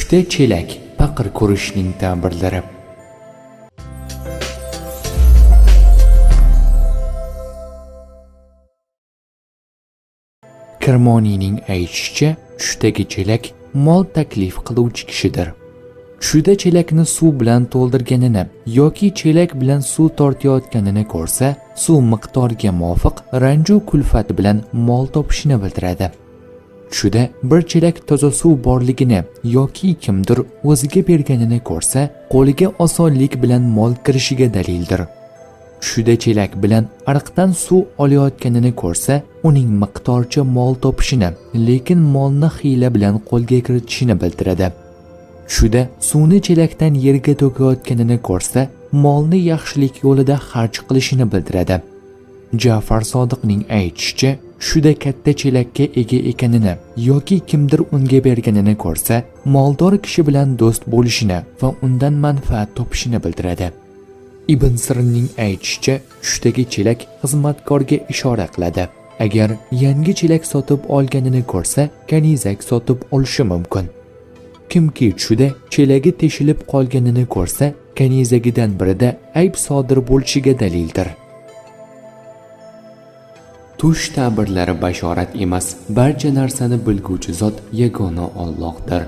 Tushda chelak faqir ko'rishning ta'birlari. Kirmoniyning aytishicha, tushdagi chelak mol taklif qiluvchi kishidir. Tushida chelakni suv bilan to'ldirganini yoki chelak bilan suv tortayotganini ko'rsa, suv miqdoriga muvofiq ranju kulfat bilan mol topishini bildiradi. Tushida bir chelak toza suv borligini yoki kimdir o'ziga berganini ko'rsa, qo'liga osonlik bilan mol kirishiga dalildir. Tushida chelak bilan ariqdan suv olayotganini ko'rsa, uning miqdorcha mol topishini, lekin molni hiyla bilan qo'lga kiritishini bildiradi. Tushida suvni chelakdan yerga to'kayotganini ko'rsa, molni yaxshilik yo'lida xarj qilishini bildiradi. Ja'far Sodiqning aytishicha, tushida katta chelakka ega ekanini yoki kimdir unga berganini ko'rsa, moldor kishi bilan do'st bo'lishini va undan manfaat topishini bildiradi. Ibn Sirinning aytishicha, tushdagi chelak xizmatkorga ishora qiladi. Agar yangi chelak sotib olganini ko'rsa, kanizak sotib olishi mumkin. Kimki tushida chelagi teshilib qolganini ko'rsa, kanizagidan birida ayb sodir bo'lishiga dalildir. Tush ta'birlari bashorat emas, barcha narsani bilguvchi zot yagona Allohdir.